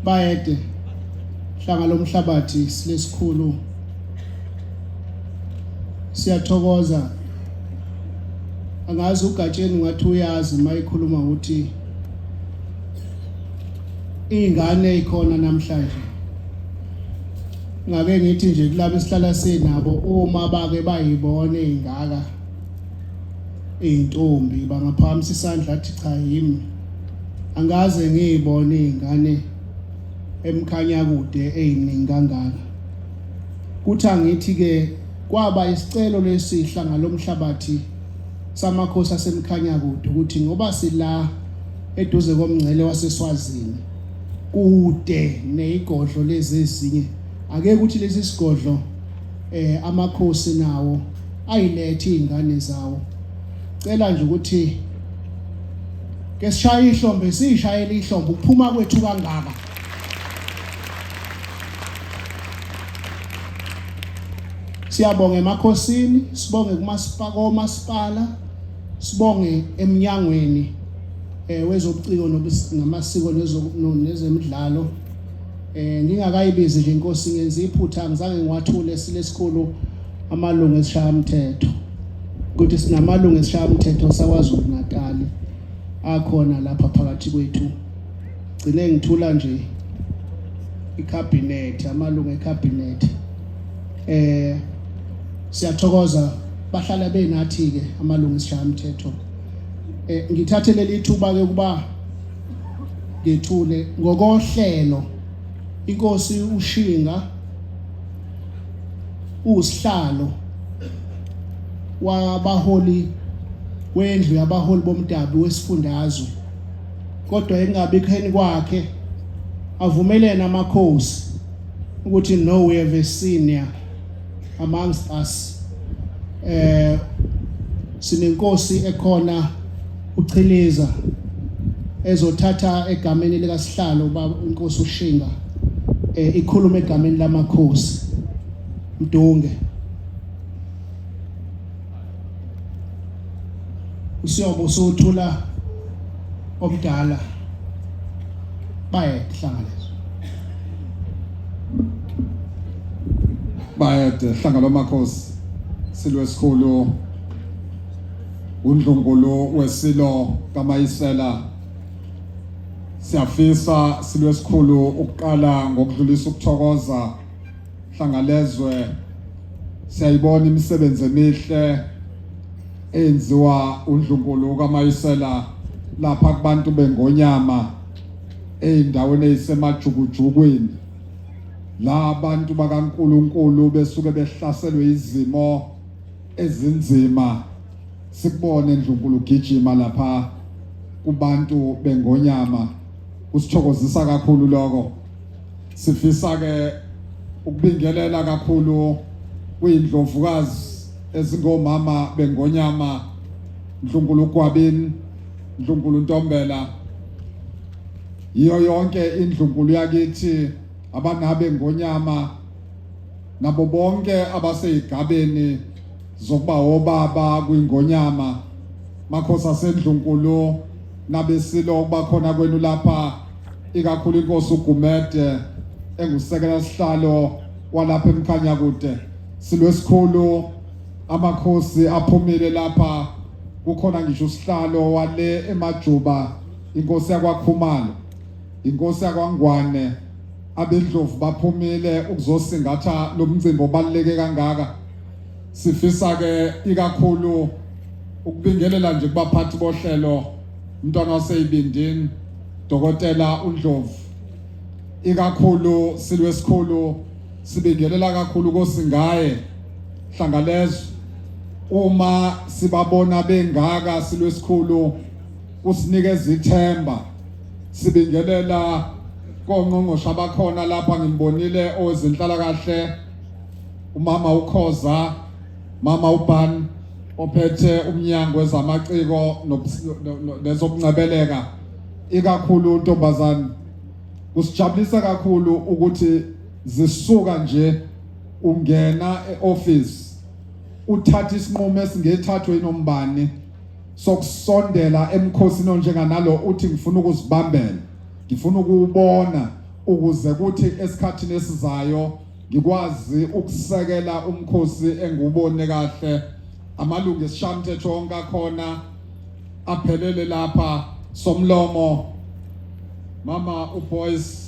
Bayede hlanga lomhlabathi silesikhulu siyathokoza angazi ugatsheni ngathi uyazi mayikhuluma ukuthi ingane ikhona namhlanje ngake ngithi nje kulabo esihlala sinabo uma bake bayibone ingaka iy'ntombi bangaphakamisa isandla athi cha yimi angaze ngiyibone iy'ngane emkhanya kude ey'ningi kangaka kuthi angithi-ke kwaba isicelo lesihla ngalomhlabathi samakhosi asemkhanya kude ukuthi ngoba sila eduze komngcele waseSwazini kude neyigodlo lezi ezinye ake ukuthi lesi sigodlo eh amakhosi nawo ayilethe izingane zawo cela nje ukuthi ke sishaye ihlombe siyishayele ihlombe ukuphuma kwethu kangaka Siyabonga emakhosini, sibonge kumasipala komasipala, sibonge eminyangweni eh wezobuciko namasiko nezemidlalo. Eh ngingakayibizi nje inkosi ngenza iphutha angizange ngiwathule silesikhulu amalungu esishayamthetho. Ukuthi sinamalungu esishayamthetho saKwaZulu Natal akhona lapha phakathi kwethu. Gcine ngithula nje ikhabhinethi amalungu ekhabhinethi eh siyathokoza bahlala benathi ke amalungu esishayamthetho eh ngithathe leli thuba ke kuba ngethule ngokohlelo inkosi uShinga usihlalo wabaholi wendlu yabaholi bomdabu wesifundazwe kodwa engabikheni kwakhe avumelene amakhosi ukuthi no we have a senior amongst us eh sinenkosi ekhona uchiliza ezothatha egameni likasihlalo ubaba inkosi uShinga eh ikhuluma egameni lamakhosi Mdunge usiyobe usuthula omdala bayede hlangalezo Bayede hlanga lwamakhosi silo esikhulu uNdlunkulu wesilo kaMayisela siyafisa silo esikhulu ukuqala ngokudlulisa ukuthokoza Hlangalezwe siyayibona imisebenzi emihle eyenziwa uNdlunkulu kaMayisela lapha kubantu bengonyama ezindaweni ezisemajukujukwini la abantu bakaNkuluNkulu besuke behlaselwe izimo ezinzima sikubone Ndlunkulu gijima lapha kubantu bengonyama kusithokozisa kakhulu lokho Sifisa ke ukubingelela kakhulu kuyindlovukazi ezingomama bengonyama Ndlunkulu Gwabini Ndlunkulu Ntombela yiyo yonke indlunkulu yakithi abanabe ngonyama nabo bonke abaseyigabeni zokuba obaba kwingonyama makhosi asendlunkulu nabesilo ukuba khona kwenu lapha ikakhulu inkosi uGumede engusekela sihlalo walapha eMkhanyakude silo esikhulu amakhosi aphumile lapha kukhona ngisho usihlalo wale emajuba inkosi yakwaKhumalo inkosi yakwaNgwane abendlovu baphumile ukuzosingatha lo mcimbi obaluleke kangaka sifisa ke ikakhulu ukubingelela nje kubaphathi bohlelo umntwana waseyibindini Dokotela uNdlovu ikakhulu silwe esikhulu sibingelela kakhulu kosingaye hlangalezwe uma sibabona bengaka silwe esikhulu kusinikeza ithemba sibingelela kongqongqoshe abakhona lapha ngimbonile owezenhlalakahle umama uKhoza mama uBan ophethe umnyango wezamaciko nezokuncebeleka ikakhulu ntombazane kusijabulisa kakhulu ukuthi zisuka nje ungena eoffice uthatha isinqumo esingethathwe inombani sokusondela emkhosini onjenganalo uthi ngifuna ukuzibambela ngifuna ukuwubona ukuze kuthi esikhathini esizayo ngikwazi ukusekela umkhosi engiwubone kahle amalungu esishamthetho onke akhona aphelele lapha somlomo mama uBoys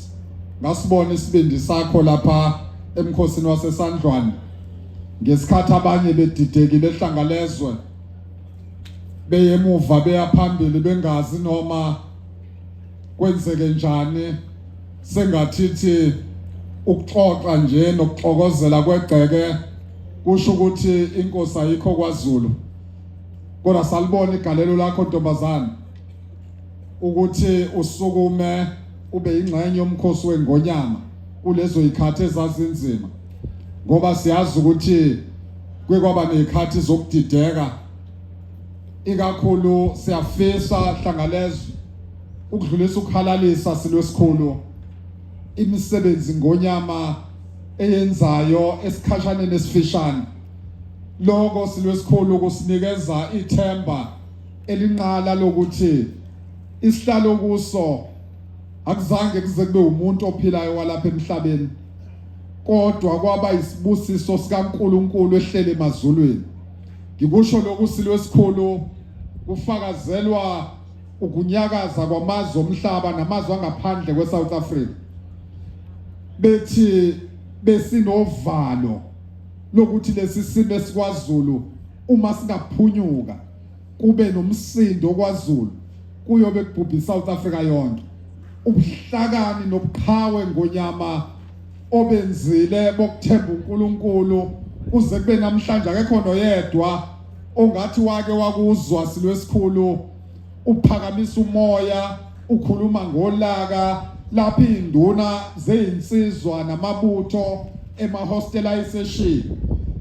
ngasibona isibindi sakho lapha emkhosini waseSandlwane ngesikhathi abanye bedidekile ehlangalezwe beyemuva beya phambili bengazi noma kwenzeke njani sengathithi ukuxoxa nje nokuxokozela kwegceke kusho ukuthi inkosi ayikho kwaZulu kodwa salibona igalelo lakho ntombazane ukuthi usukume ube ingxenye yomkhosi wengonyama kulezo zikhathi ezazinzima ngoba siyazi ukuthi kuye kwaba nezikhathi zokudideka ikakhulu siyafisa hlangalezwe ukudlulisa ukuhalalisa silwesikhulu imisebenzi ngonyama eyenzayo esikhashaneni esifishane lokho silwesikhulu kusinikeza ithemba elinqala lokuthi isihlalo kuso akuzange kuze kube umuntu ophilayo walapha emhlabeni kodwa kwaba isibusiso sikaNkuluNkulu ehlele emazulwini ngikusho lokhu silo esikhulu kufakazelwa ukunyakaza kwamazwe omhlaba namazwe angaphandle kweSouth Africa bethi besinovalo lokuthi lesi simo esikwaZulu uma singaphunyuka kube nomsindo kwaZulu kuyobe kubhubha iSouth Africa yonke ubuhlakani nobuqhawe ngonyama obenzile bokuthemba uNkulunkulu kuze kube namhlanje akekho noyedwa ongathi wake wakuzwa silwesikhulu uphakamisa umoya ukhuluma ngolaka lapho induna zeyinsizwa namabutho emahostela ayiseshile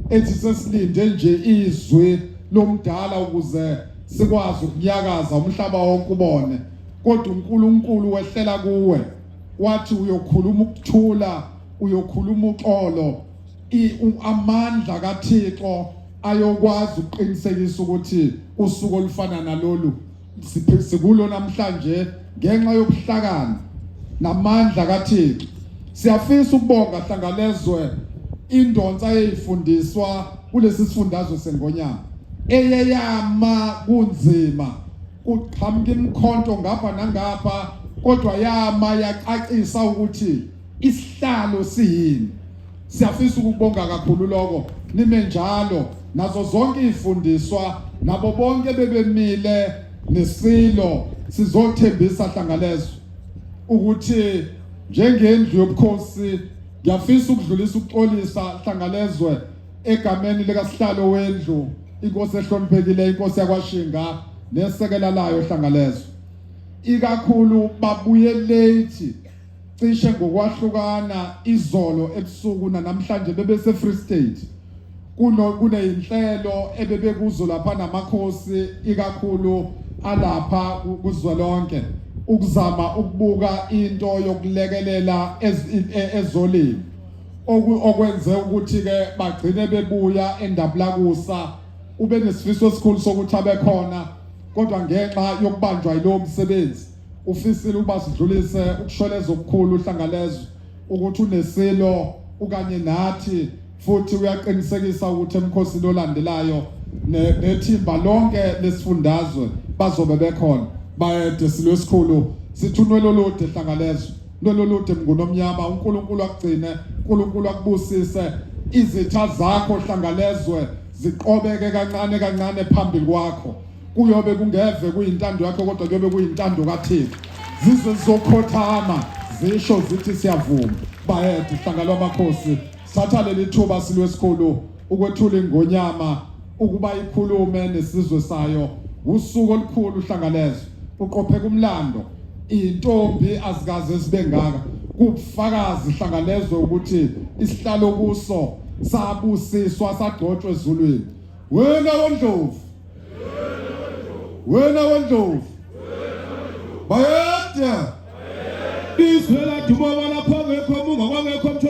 ethi sesilinde nje izwi lomdala ukuze sikwazi ukunyakaza umhlaba wonke ubone kodwa uNkulunkulu wehlela kuwe wathi uyokhuluma ukuthula uyokhuluma uxolo amandla kaThixo ayokwazi ukuqinisekisa ukuthi usuku olufana nalolu sikulo namhlanje ngenxa yobuhlakani namandla kaThixo siyafisa ukubonga hlangalezwe indonsa eyifundiswa kulesi sifundazwe sengonyama eyeyama kunzima kuqhamuka imikhonto ngapha nangapha kodwa yama yacacisa ukuthi isihlalo siyini Siyafisa ukubonga kakhulu lokho nime njalo nazo zonke izifundiswa nabo bonke bebemile nesilo sizothembisa hlangalezwe ukuthi njengendlu yobukhosi ngiyafisa ukudlulisa ukuxolisa hlangalezwe egameni likasihlalo wendlu inkosi ehloniphekile inkosi yakwaShinga nesekela layo hlangalezwe ikakhulu babuye late cishe ngokwahlukana izolo ebusuku namhlanje bebese Free State kuno kuneyinhlelo ebebekuzo lapha namakhosi ikakhulu alapha kuzwelonke ukuzama ukubuka into yokulekelela e, ezolimo okwenze ukuthi ke bagcine bebuya endabulakusa ube nesifiso esikhulu sokuthi abekhona kodwa ngenxa yokubanjwa yilowo msebenzi Ufisile ukuba sidlulise ukushweleza okukhulu uHlangalezwe ukuthi unesilo ukanye nathi futhi uyaqinisekisa ukuthi emkhosini olandelayo nethimba lonke lesifundazwe bazobe bekhona bayede silo esikhulu sithi unwele olude hlangalezwe unwele olude mnguni omnyama uNkulunkulu akugcine uNkulunkulu akubusise izitha zakho hlangalezwe ziqobeke kancane kancane phambili kwakho kuyobe kungeve kuyintando yakho kodwa kuyobe kuyintando kaThixo zize zizokhothama zisho zithi siyavuma bayede hlanga lwamakhosi sithatha leli thuba silwesikhulu ukwethula ingonyama ukuba ikhulume nesizwe sayo usuku olukhulu hlangalezwe uqopheka umlando intombi azikaze zibe ngaka kubufakazi hlangalezwe ukuthi isihlalo kuso sabusiswa sagcotshwa ezulwini wena wondlovu Wena wendlovu. Bayede. Izwe laduma walapha ngekho munga kwangekho mtholo.